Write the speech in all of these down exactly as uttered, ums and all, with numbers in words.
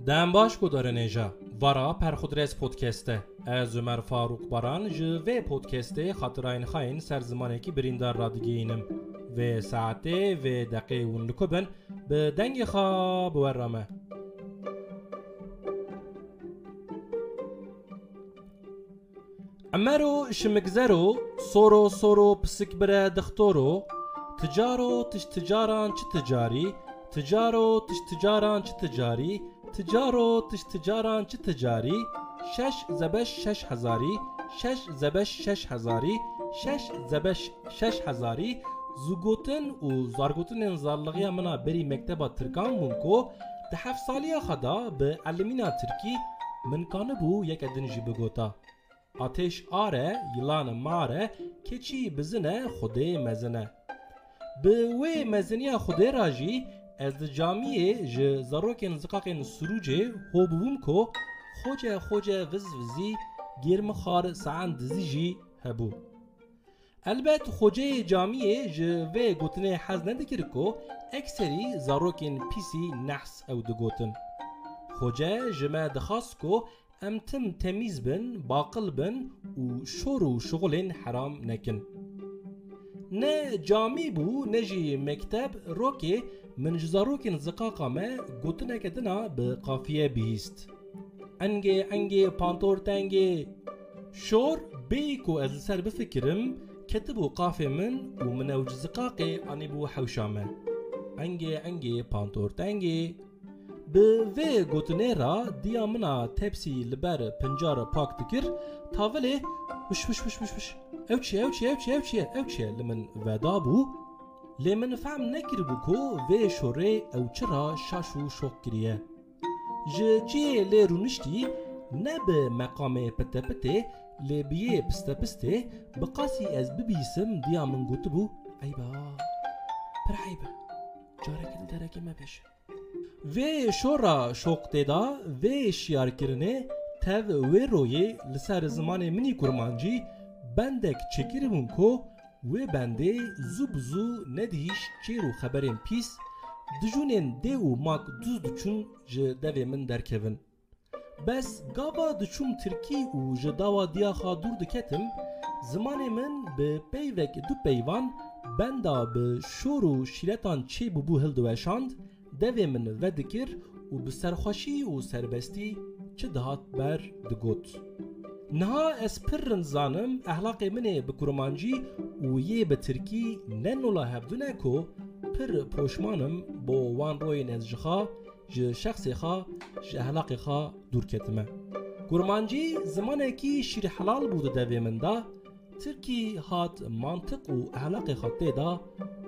Dem baş guhdarên hêja. Vara Perxudres Podcast e. Ez Ömer Faruk Baran ji vê podcastê xatirayên xwe yên ser zimanekî birîndar radigihînim. Vê saetê, vê deqê hûn li ku bin, bi dengê xwe bi we re me. Emero şimikzero, soro soro pisik bire dixtoro, ticaro tişt ticaran çi ticarî, ticaro tişt ticaran çi ticarî, ticaro tişt ticaran çi ticarî, şeş zebeş şeş hezarî, şeş zebeş şeş hezarî, şeş zebeş şeş hezarî, zûgotin û zargotinên zarlixiya min a berî mekteba tirkan bûn ku di heft saliya xwe de bi elimîna tirkî min kanibû yeke din jî bigota. Ateş ar e, yılan mar e, keçî bizin e, Xwedê mezin e. Bi wê meziniya Xwedê re jî ez di camiyê ji zarokên ziqaqên Sirûcê ho bûbûm ku xoce xoce viz vizî, gêrmixar, saen dizî jî hebû. Elbet xoceyê camiyê ji vê gotinê hez nedikir ku ekserî zarokên pîsî nehs ew digotin. Xoce ji me dixwast ku em tim temîz bin, baqil bin û şor û şixulên heram nekin. Ne camî bû, ne jî mekteb, rokê min ji zarokên ziqaqa me gotineke din a bi qafiye bihîst. Engê, engê, pantor tengê. Şor, bêyî ku ez li ser bifikirim, ketibû qafê min û min ew ji ziqaqê anîbû hewşa me. Engê, engê, pantor tengê. Bi vê gotinê re diya min a tepsî li ber pincar pak dikir, tavilê wiş, wiş, wiş, wiş, wiş. Ew çi ye, ew çi ye, ew çi ye, ew çi ye, ew çi ye li min vedabû. Lê min fehm nekiribû ku vê şorê ew çira şaş û şoq kiriye. Ji cihê lê rûniştî, ne bi meqamê pitepitê, lê bi yê pistepistê, bi qasî ez bibîsim diya min gotibû, eyba, pir eyb e. Careke li derekê mebêje. Vê şora şoq tê de, vê şiyarkirinê tev wê royê li ser zimanê min î kurmancî bendek çêkiribûn ku wê bendê zû bi zû nedihîş çêr û xeberên pîs, dijûnên dê û mak dûz diçûn ji devê min derkevin. Bes gava diçûm tirkî û ji dawa diya xwe dûr diketim, zimanê min bi peyvek du peyvan benda bi şor û şîretan çêbûbû hildiweşand, devê min vedikir û bi serxweşî û serbestî çi dihat ber digot. Niha ez pir rind zanim, ehlaqê min ê bi kurmancî û yê bi tirkî ne nola hevdû ne ku pir poşman im bo wan royên ez ji xwe, ji şexsê xwe, ji ehlaqê xwe dûr ketime. Kurmancî zimanekî şîrhelal bû di devê min de, tirkî hat mantiq û ehlaqê xwe tê de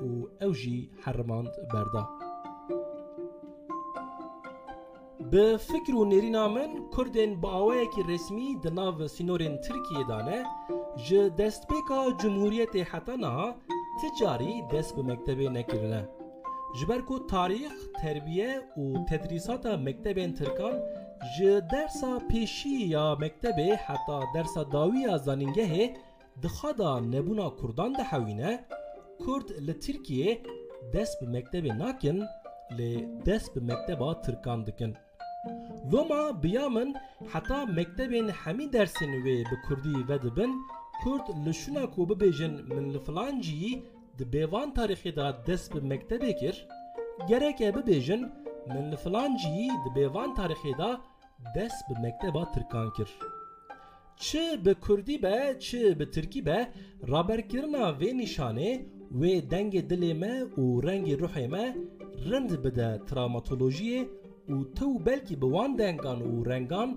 û ew jî herimand berda. Bi fikr û nêrîna min, Kurdên bi awayekî resmî di nav sînorên Tirkiyê de ne, ji destpêka Cumhuriyetê heta niha ti carî dest bi mektebê nekirine. Ji ber ku tarîx, terbiye û tedrîsata mektebên Tirkan ji dersa pêşî ya mektebê heta dersa dawî ya zanîngehê di xwe de nebûna Kurdan dihewîne, Kurd li Tirkiyê dest bi mektebê nakin, lê dest bi mekteba Tirkan dikin. Loma bi ya min heta mektebên hemî dersên wê bi Kurdî vedibin, Kurd li şûna ku bibêjin min li filan cihî di bêvan tarîxê de dest bi mektebê kir, gereke bibêjin min li filan cihî di bêvan tarîxê de dest bi mekteba Tirkan kir. Çi bi Kurdî be, çi bi Tirkî be, raberkirina vê nîşanê wê dengê dilê me û rengê ruhê me rind bide trawmatolojiyê û tew belkî bi wan dengan û rengan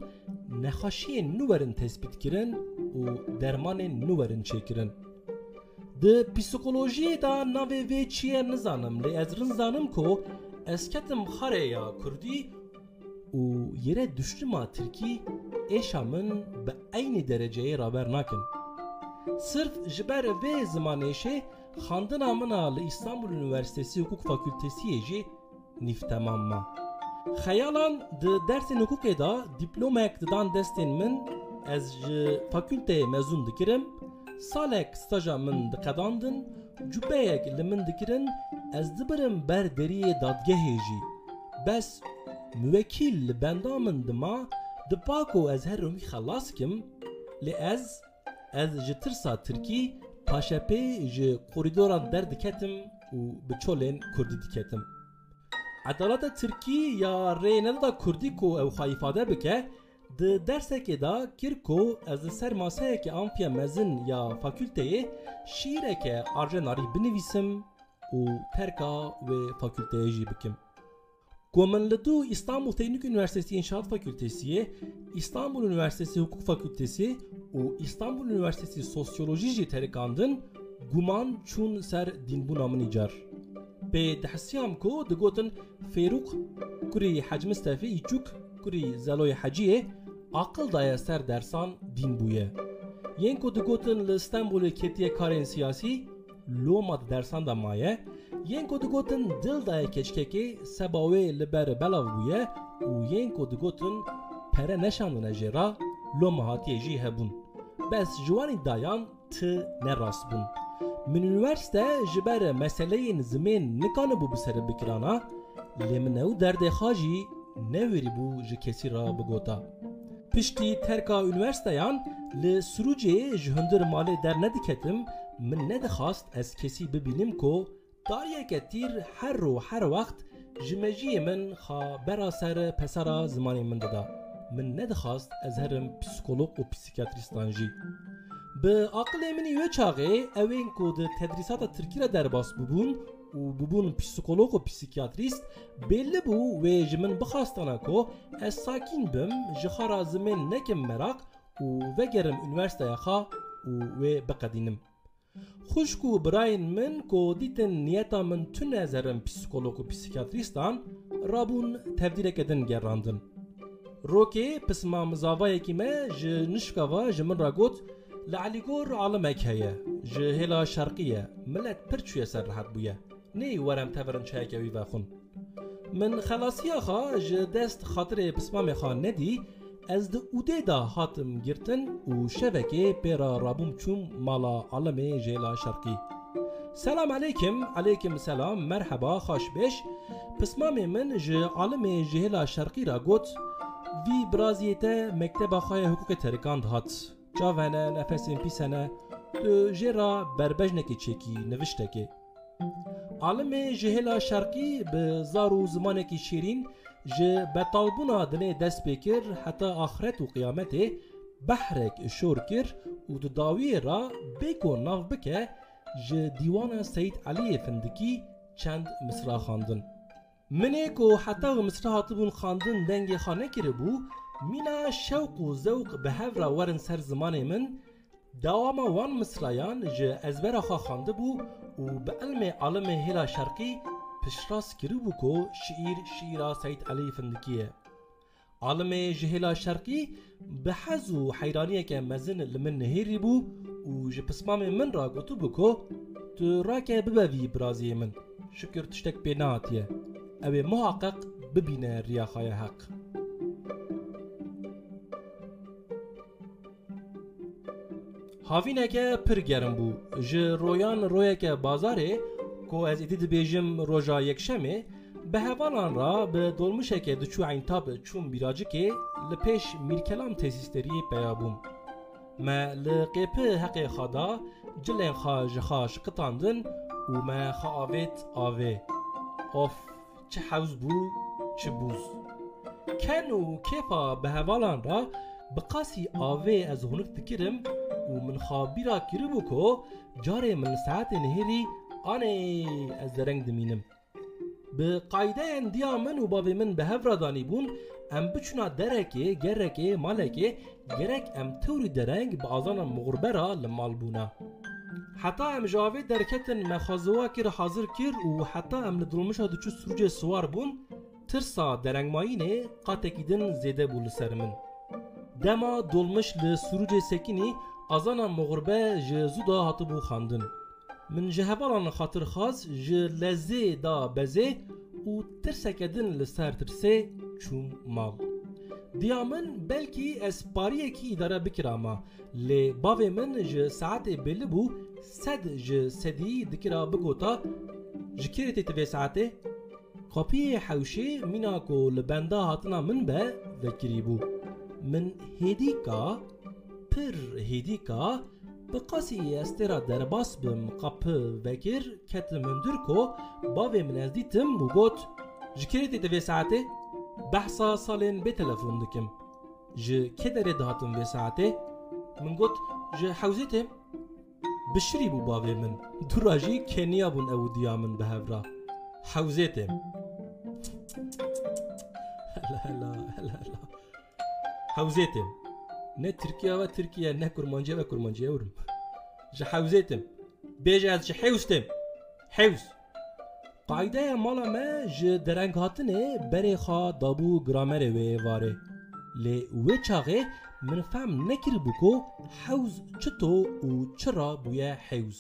nexweşiyên nû werin tespîtkirin û dermanên nû werin çêkirin. Di psîkolojiyê de navê vê çi ye nizanim, lê ez rind zanim ku ez ketim xarê ya Kurdî û yê re duşlima Tirkî êşa min bi eynî dereceyê raber nakin. Sirf ji ber vê zimanêşê xwendina min a li Îstanbul Unîversîtesî Hukuk Fakültesiyê jî nîv temam ma. Xeyalan di dersên hukukê de dîplomek didan destên min, ez ji fakülteyê mezûn dikirim, salek staja min diqedandin, cubeyek li min dikirin, ez dibirim ber deriyê dadgehê jî. Bes Miwekîl li benda min dima, dipa ku ez herim wî xelas kim, lê ez, ez ji tirsa tirkî paşepê ji korîdoran derdiketim û bi çolên kurdî diketim. Edaleta tirkî ya rê nedida kurdî ku ew xwe îfade bike, di dersekê de kir ku ez li ser maseyeke amfiya mezin ya fakulteyê şîîreke arjenarî binivîsim û terka wê fakulteyê jî bikim. Ku min li dû Îstanbul Teknik Üniversitesi İnşaat Fakültesi, Îstanbul Üniversitesi Hukuk Fakültesi û Îstanbul Üniversitesi Sosyoloji jî terikandin, guman çûn ser dînbûna min îcar. Pê dihisiyam ku digotin Fêrûq kurî Hec Mistefê Îçûk kurî Zeloyê Heciyê aqil daye ser dersan dîn bûye. Yên ku digotin li Stenbolê ketiye karên siyasî, loma di dersan de maye. Yên ku digotin dil daye keçikekê, seba wê li ber belav bûye û yên ku digotin pere neşandine jê re, loma hatiye jî hebûn. Bes ji wan îddiayan ti ne rast bûn. Min unîversîte ji ber meseleyên zimên nikanibû bi serê bikirana, lê min ew derdê xwe jî newêrîbû ji kesî re bigota. Piştî terka unîversîteyan li Sirûcê ji hundir malê dernediketim, min nedixwast ez kesî bibînim ku tariyeke tîr her ro her wext ji mejiyê min xwe bera ser pesera zimanê min dida. Min nedixwast ez herim psîkolog û psîkiyatrîstan jî. Bi aqilê min î wê çaxê ewên ku di tedrîsata tirkî re derbas bûbûn û bûbûn psîkolog û psîkiyatrîst, belli bû wê ji min bixwastana ku ez sakîn bim, ji xwe re zimên nekim meraq û vegerim unîversîteya xwe û wê biqedînim. Xwişk û birayên min ku dîtin niyeta min tune ez herim psîkolog û psîkiyatrîstan, rabûn tevdîreke din gerandin. Rokê pismam zavayekî me ji Nişkava ji min re got, li Elîgor alimek heye, ji hêla şerqî ye, milet pir çûye ser rehet bûye. Nê were em tev herin çayeke wî vexwin. Min xelasiya xwe ji dest xatirê pismamê xwe nedî, ez di ûdê de hatim girtin û şevekê pê re rabûm çûm mala alimê ji hêla şerqî. Selam eleykim, eleykim selam, merheba, xweş bêj. Pismamê min ji alimê ji hêla şerqî re got, vî biraziyê te mekteba xwe ya hiqûqê terikand hat. Çav hene, nefesên pîs hene, tu jê re berbejnekê çêkî, niviştekê. Alimê ji hêla şerqî bi zar û zimanekî şêrîn ji betalbûna dinê dest pê kir heta axiret û qiyametê behrek şor kir û di dawiyê re bê ku nav bike ji dîwana Seyîd Eliyê Findikî çend misra xwendin. Min ê ku heta ew misra hatibûn xwendin dengê xwe nekiribû, mîna şewq û zewq bi hev re werin ser zimanê min, dewama wan misrayan ji ezbera xwe xwendibû û bi ilmê alimê hêla şerqî piştrast kiribû ku şiîr şiîra Seyîd Elî Findikî ye. Alimê ji hêla şerqî bi hez û heyraniyeke mezin li min nihêrîbû û ji pismamê min re gotibû ku, tu rake bibe vî biraziyê min, şikir tiştek pê nehatiye. Ew ê muhaqeq bibîne riya xwe ya heq. Havîneke pir germ bû. Ji royan royeke bazarê, ku ez êdî dibêjim roja yekşemê, bi hevalan re bi dolmişeke diçû Eyntab çûm Bîracikê, li pêş Mîrkelam Tesîsleriyê peya bûm. Me li qêpi heqê xwe da, cilên xwe ji xwe şiqitandin û me xwe avêt avê. Of, çi hewz bû, çi bûz. Ken û kêfa bi hevalan re bi qasî avê ez hunik dikirim û min xwe bîra kiribû ku carê min li saetê nihêrî anê ez dereng dimînim. Bi qaydeyên diya min û bavê min bi hev re danîbûn, em biçûna derekê, gerekê, malekê, gerek em tewrî dereng bi azana muxurbe re li mal bûna. Heta em ji avê derketin me xwe ziwa kir, hazir kir û heta em li dolmişa diçû Sirûcê siwar bûn, tirsa derengmayînê qatekî din zêde bû li ser min. Dema dolmiş li Sirûcê sekinî, azana muxurbe ji zû de hatibû xwendin. Min ji hevalan xatirxwaz ji lezê da bezê û tirseke din li ser tirsê çûm mal. Diya min belkî ez pariyekî îdare bikirama, lê bavê min ji saetê bêli bû, sed ji sedî dikira bigota, ji kê tê tu vê saetê? Qapiyê hewşê mîna ku li benda hatina min be vekirî bû. Min hêdîka, pir hêdîka, bi qasî ez têra derbas bim, qapî vekir, ketim hundir ku bavê min ez dîtim û got, "Ji kerê tê te vê saetê?" "Behsa salên bê telefon dikim." "Ji kê derê dihatin vê saetê?" Min got, "Ji hewzê têm." Bişirî bû bavê min. Dû ra jî keniyabûn ew û diya min bi hev re. "Hewzê têm." Hela hela, hela hela. "Hewzê têm." Ne Tirkiya ve Tirkiye, ne Kurmanciya ve Kurmanciye, ewrim. "Ji hewzê têm." "Bêje ez ji hewz têm. Hewz." Qaydeya mala me ji derenghatinê berê xwe dabû gramerê wê êvarê. Lê wê çaxê min fehm nekiribû ku hewz çito û çira bûye hewz.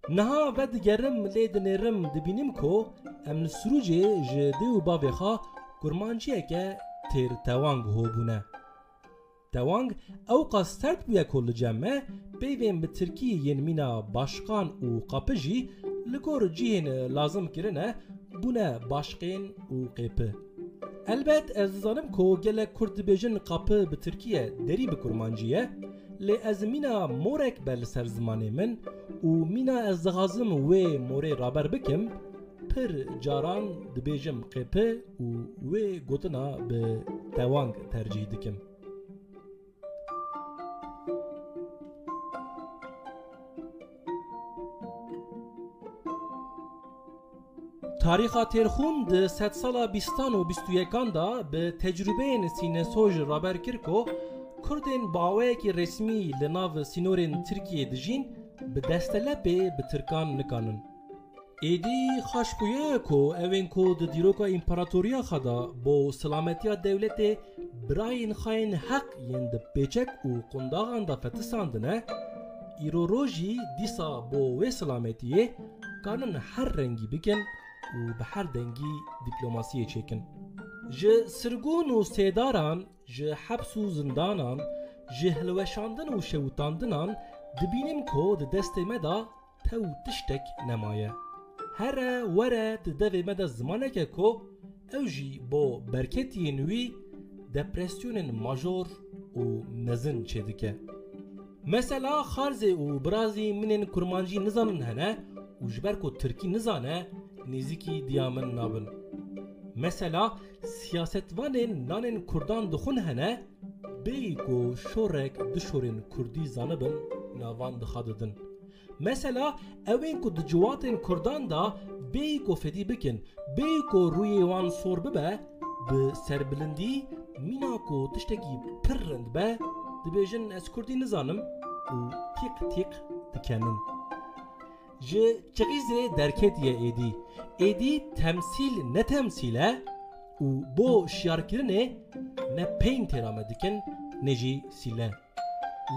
Niha vedigerim lê dinêrim, dibînim ku em li Sirûcê ji dê û bavê xwe kurmanciyeke têr tewang ho bûne. Tewang ewqas sert bûye ku li cem me peyvên bi tirkî yên mîna başqan û qapî jî li gor cihên lazim kirine bûne başqên û qêpi. Elbet ez dizanim ku gelek Kurd dibêjin qapî bi tirkî ye, derî bi kurmancî ye, lê ez mîna morek be li ser zimanê min û mîna ez dixwazim wê morê raber bikim, pir caran dibêjim qêpi û wê gotina bi tewang tercîh dikim. Tarîxa têrxûn di sedsala bîstan û bîst û yekan de bi tecrûbeyên sînesoj raber kir ku Kurdên bi awayekî resmî li nav sînorên Tirkiyê dijîn, bi destelepê bi Tirkan nikanin. Êdî xweş bûye ku ewên ku di dîroka împaratoriya xwe de bo silametiya dewletê birayên xwe yên heq yên di pêçek û qundaxan de fetisandine, îro rojî dîsa bo wê silametiyê kanin her rengî bikin û bi her dengî dîplomasiyê çêkin. Ji sirgûn û sêdaran, ji heps û zindanan, ji hilweşandin û şewitandindan dibînin ku di destê me de tew tiştek nemaye. Here were di devê me de zimaneke ku ew jî bo berketiyên wî depresyonên major û mezin çêdike. Mesela xarzê û birazî min ên kurmancî nizanin hene û ji ber ku tirkî nizane, nêzîkî diya min nabin. Mesela siyasetvanên nanên kurdan dixwin hene, bêyî ku şorek du şorên kurdî zanibin, navan di xwe didin. Mesela ewên ku di ciwatên kurdan de bêyî ku fedî bikin, bêyî ku rûyê wan sor bibe, bi serbilindî mîna ku tiştekî pir rind be, dibêjin, "Ez kurdî nizanim" û tîq tîq dikenin. Ji çixîzê derketiye êdî. Êdî temsîl ne temsîl e û bo şiyarkirinê ne peyn têra me dikin, ne jî sîle.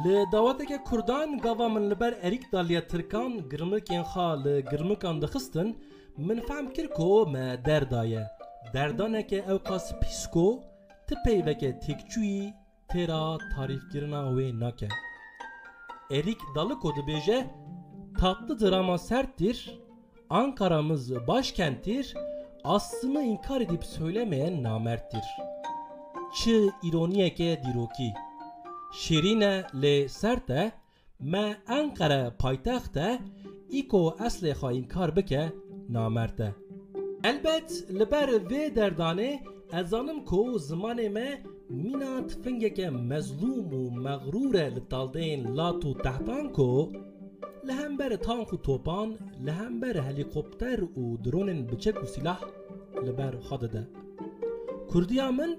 Li daweteke kurdan gava min li ber erîk daliye tirkan girmikên xwe li girmikan dixistin, min fehm kir ku me derdaye. Derdaneke ewqas pîs ku ti peyveke têkçûyî têra tarîfkirina wê nake. Erîk Daliko dibêje, "Tatlıdır ama serttir, Ankara'mız başkenttir, aslını inkar edip söylemeyen namerttir." Çi îroniyeke dîrokî. Şêrîn e lê sert e, me Enqere paytext e, îko eslê xwe înkar bike, namert e. Elbet li ber vê derdanê ez zanim ku zimanê me mîna tifingeke mezlûm û mexrûr e li taldeyên lat û tehtan ku li hember tank û topan, li hember helîkopter û dronên bi çek û sîlah li ber xwe dide. Kurdiya min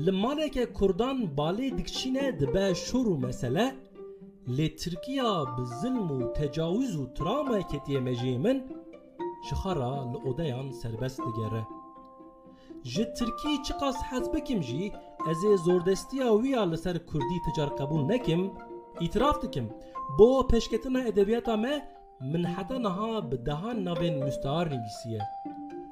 li maleke kurdan balê dikişîne dibe şor û mesele, lê Tirkiya bi zilm û tecawuz û travmayê ketiye mejiyê min, ji xwe re li odeyan serbest digere. Ji tirkî çiqas hez bikim jî, ez ê zordestiya wî ya li ser kurdî ti car qebûl nekim. Îtiraf dikim, bo pêşketina edebiyata me, min heta niha bi dehan navên mustear nivîsiye.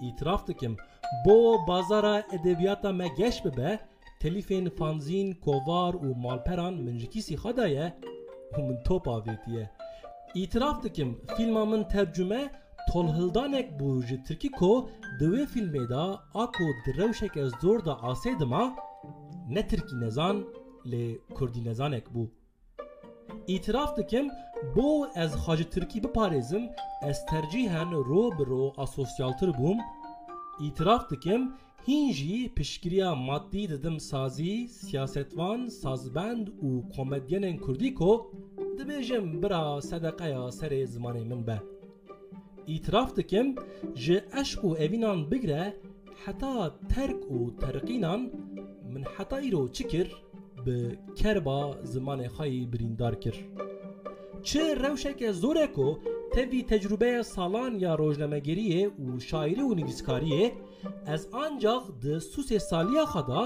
Îtiraf dikim, bo bazara edebiyata me geş bibe, telîfên fanzîn, kovar û malperan min ji kîsî xwe daye û min top avêtiye. Îtiraf dikim, fîlma min tercume Holhildanek bû ji tirkî ku di wê fîlmê de a ku di rewşeke zor de asê dima, ne tirkî nezan, lê kurdî nezanek bû. Îtiraf dikim, bo ez xwe ji tirkî biparêzim, ez tercîhen ro bi ro asosyaltir bûm. Îtiraf dikim, hîn jî piştgiriya madî didim sazî, siyasetvan, sazbend û komedyenên kurdî ku dibêjim bira sedeqeya serê zimanê min be. Îtiraf dikim, ji eşq û evînan bigre heta terk û terqînan min heta îro çi kir, bi kerba zimanê xwe yî birîndar kir. Çi rewşeke zor e ku tevî tecrûbeya salan ya rojnamegeriyê û şaîrî û nivîskariyê, ez ancax di sûsê saliya xwe de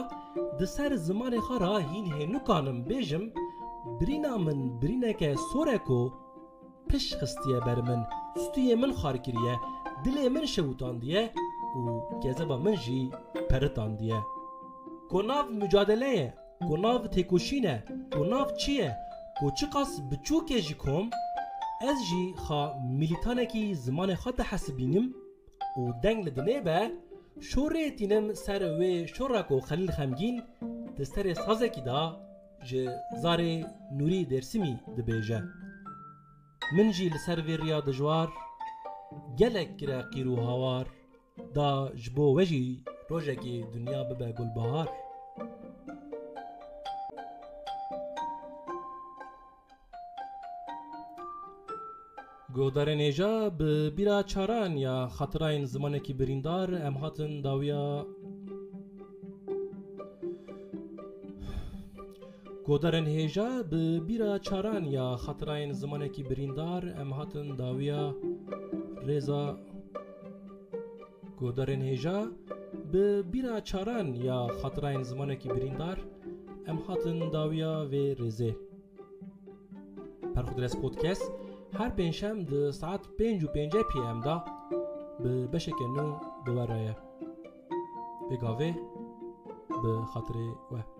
di ser zimanê xwe re hîn hênûkanim bêjim, birîna min birîneke sor e ku piş xistiye ber min, stûyê min xar kiriye, dilê min şewtandiye û kezeba min jî peritandiye. Ku nav mucadele ye, ku nav têkoşîn e, ku nav çi ye, ku çiqas biçûk e ji kom, ez jî xa milîtanekî zimanê xwe dihesibînim û deng li dinê be, şorê tînim ser wê şora ku Xelîl Xemgîn di serê sazekî de ji zarê Nûrî Dêrsimî dibêje. Min jî li ser vê riya dijwar gelek kire qîr û hawar, da ji bo we jî rojekê dinya bibe gulbihar. Godarên hêja bi bîra çaran ya xatirayên zimanekî birîndar em hatin dawiya. Godarên hêja bi bîra çaran ya xatirayên zimanekî birîndar em hatin dawiya rêza. Godarên hêja bi bîra çaran ya xatirayên zimanekî birîndar em hatin dawiya vê rêzê. Perxudres Podcast her pêncşem di saet pênc û pêncî P M de bi beşeke nû bi we re ye. Vê gavê bi xatirê we.